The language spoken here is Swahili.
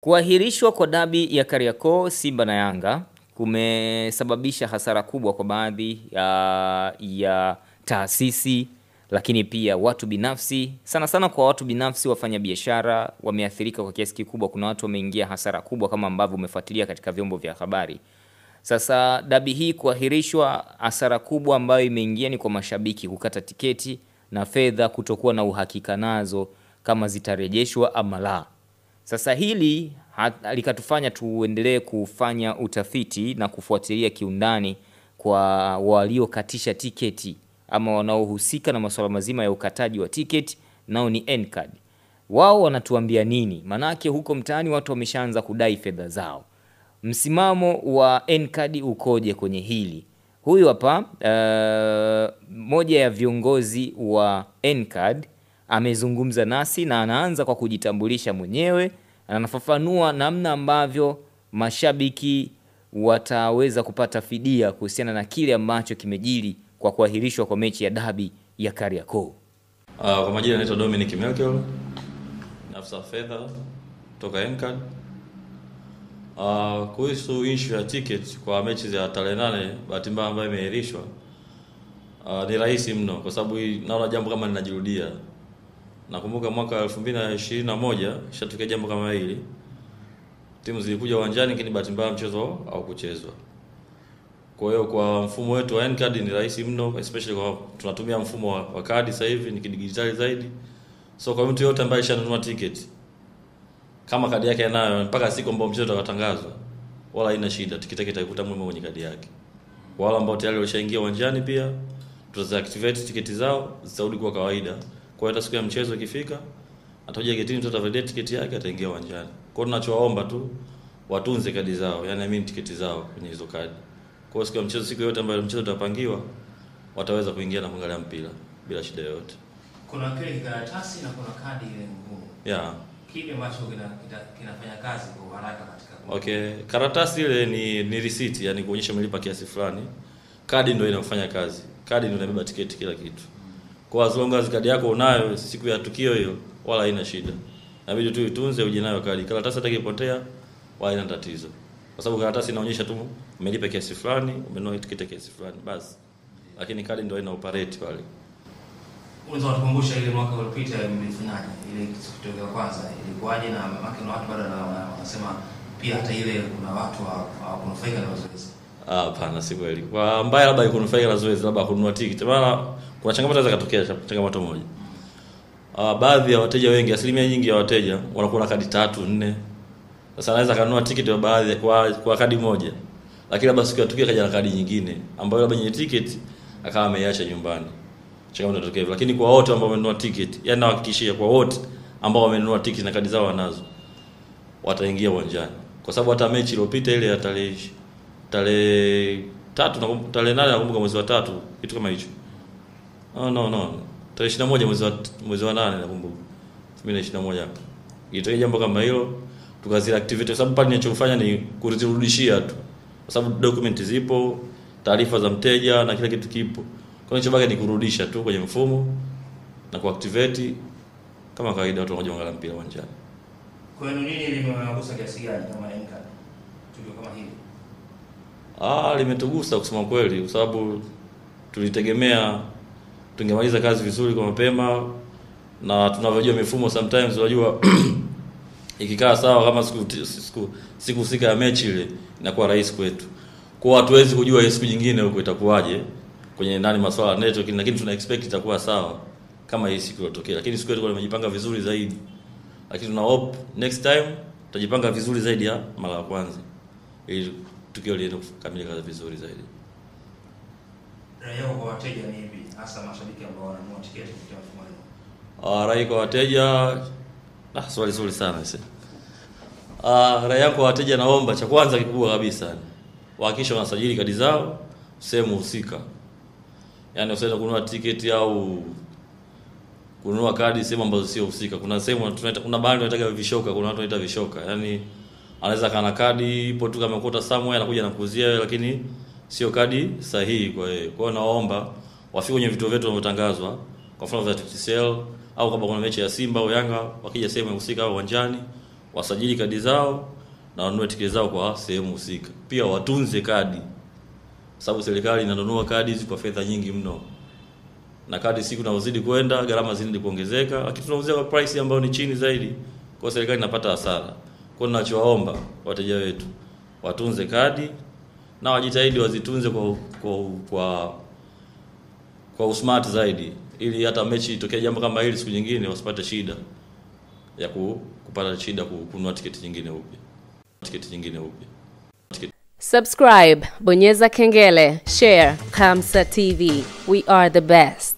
Kuahirishwa kwa dabi ya Kariakoo Simba na Yanga kumesababisha hasara kubwa kwa baadhi ya taasisi, lakini pia watu binafsi. Sana sana kwa watu binafsi, wafanyabiashara wameathirika kwa kiasi kikubwa. Kuna watu wameingia hasara kubwa kama ambavyo umefuatilia katika vyombo vya habari. Sasa dabi hii kuahirishwa, hasara kubwa ambayo imeingia ni kwa mashabiki kukata tiketi na fedha kutokuwa na uhakika nazo kama zitarejeshwa ama la. Sasa hili likatufanya tuendelee kufanya utafiti na kufuatilia kiundani kwa waliokatisha tiketi ama wanaohusika na masuala mazima ya ukataji wa tiketi, nao ni Ncard. Wao wanatuambia nini? Manake huko mtaani watu wameshaanza kudai fedha zao. Msimamo wa Ncard ukoje kwenye hili? Huyu hapa moja ya viongozi wa Ncard amezungumza nasi na anaanza kwa kujitambulisha mwenyewe na anafafanua namna ambavyo mashabiki wataweza kupata fidia kuhusiana na kile ambacho kimejiri kwa kuahirishwa kwa mechi ya dabi ya Kariakoo. Kwa majina naitwa Dominic Melchior, afisa fedha kutoka Ncard. Kuhusu issue ya ticket kwa mechi za tarehe 8 bahati mbaya ambayo imeahirishwa, ni rahisi mno kwa sababu naona jambo kama linajirudia. Nakumbuka mwaka 2021 ishatokea jambo kama hili. Timu zilikuja uwanjani lakini bahati mbaya mchezo haukuchezwa. Kwa hiyo kwa mfumo wetu wa Ncard ni rahisi mno, especially kwa tunatumia mfumo wa kadi sasa hivi ni kidigitali zaidi. So kwa mtu yote ambaye alishanunua ticket kama kadi yake anayo mpaka siku ambayo mchezo utakatangazwa, wala haina shida, tiketi yake itaikuta mwema kwenye kadi yake. Kwa wale ambao tayari walishaingia uwanjani pia tutaziactivate tiketi zao zitarudi kwa kawaida. Kwa hiyo hata siku ya mchezo ikifika atakuja getini, mtu atavalidate tiketi yake, ataingia uwanjani. Kwa hiyo tunachowaomba tu watunze kadi zao, yani I mean tiketi zao kwenye hizo kadi. Kwa hiyo siku ya mchezo, siku yote ambayo mchezo utapangiwa, wataweza kuingia na kuangalia mpira bila shida yoyote. Kuna kile karatasi na kuna kadi ile ngumu. Yeah. Kipi ambacho kinafanya kazi kwa haraka katika? Okay, karatasi ile ni receipt, yani kuonyesha umelipa kiasi fulani. Kadi ndio inafanya kazi. Kadi ndio inabeba tiketi kila kitu. Kwa as long as kadi yako unayo siku ya tukio hiyo, wala haina shida. Inabidi tu itunze, uje nayo kadi. Karatasi hata ikipotea wala haina tatizo. Kwa sababu karatasi inaonyesha tu umelipa kiasi fulani, umenunua tiketi kiasi fulani basi. Lakini kadi ndio ina operate pale. Unaweza kutukumbusha ile mwaka uliopita mlifanyaje? Ile kitu ya kwanza ilikuwaje? Na maana watu bado wanasema pia hata ile kuna watu hawakunufaika na zoezi. Hapana, si kweli. Kwa ambaye labda hakunufaika na zoezi, labda hakununua tiketi. Maana kuna changamoto inaweza kutokea, changamoto moja. Baadhi ya wateja wengi, asilimia nyingi ya wateja wanakuwa na kadi 3, 4. Sasa anaweza kanunua tiketi kwa baadhi kwa kadi moja. Lakini labda siku ya tukio kaja na kadi nyingine ambayo labda yenye tiketi akawa ameiacha nyumbani. Changamoto inatokea hivyo. Lakini kwa wote ambao wamenunua tiketi, yani nahakikishia kwa wote ambao wamenunua tiketi na kadi zao wanazo, wataingia uwanjani. Kwa sababu hata mechi iliyopita ile ya tarehe 3 na tarehe 8 nakumbuka mwezi wa 3, kitu kama hicho. No. Tarehe 21 mwezi wa 8 nakumbuka. 2021. Ilitokea jambo kama hilo, tukazile activate kwa sababu pale ninachofanya ni kuzirudishia tu. Kwa sababu document zipo, taarifa za mteja na kila kitu kipo. Kwa hiyo ninachobaki ni kurudisha tu kwenye mfumo na kuactivate kama kawaida watu wanakuja kuangalia mpira uwanjani. Kwa hiyo nini limewagusa kiasi gani kama Ncard? Tukio kama hili. Limetugusa kusema kweli kwa sababu tulitegemea tungemaliza kazi vizuri kwa mapema, na tunavyojua mifumo sometimes unajua ikikaa sawa kama siku husika ya mechi ile inakuwa rahisi kwetu. Kwa hatuwezi kujua siku nyingine huko itakuwaje kwenye ndani masuala ya network, lakini tuna expect itakuwa sawa kama hii siku iliyotokea. Lakini siku yetu tumejipanga vizuri zaidi. Lakini tuna hope next time tutajipanga vizuri zaidi ya mara ya kwanza ili tukio liende kukamilika vizuri zaidi. Rai yako kwa wateja ni ipi, hasa mashabiki ambao wananunua tiketi kupitia mfumo huu? Rai kwa wateja, swali zuri sana sasa. Rai yangu kwa wateja, naomba cha kwanza kikubwa kabisa wahakikishe wanasajili kadi zao sehemu husika. Yaani usiende kununua tiketi au kununua kadi sehemu ambazo sio husika. Kuna sehemu tunaita, kuna baadhi wanaita vishoka, kuna watu wanaita vishoka. Yaani anaweza kana kadi ipo tu kama kuota somewhere anakuja na kuuzia wewe, lakini sio kadi sahihi kwa yeye. Kwa hiyo naomba wafike kwenye vituo vyetu vinavyotangazwa, kwa mfano vya TTCL au kama kuna mechi ya Simba au Yanga, wakija sehemu husika au uwanjani Wasajili kadi zao na wanunue tiketi zao kwa sehemu husika. Pia watunze kadi, sababu serikali inanunua kadi hizi kwa fedha nyingi mno, na kadi siku inavyozidi kwenda gharama zinazidi kuongezeka, lakini tunauzia kwa price ambayo ni chini zaidi, kwa serikali inapata hasara. Kwa hiyo ninachowaomba wateja wetu watunze kadi na wajitahidi wazitunze kwa usmart zaidi, ili hata mechi itokee jambo kama hili siku nyingine wasipate shida ya kupata shida kununua tiketi nyingine upya. Tiketi nyingine upya. Subscribe, bonyeza kengele, share Khamsa TV. We are the best.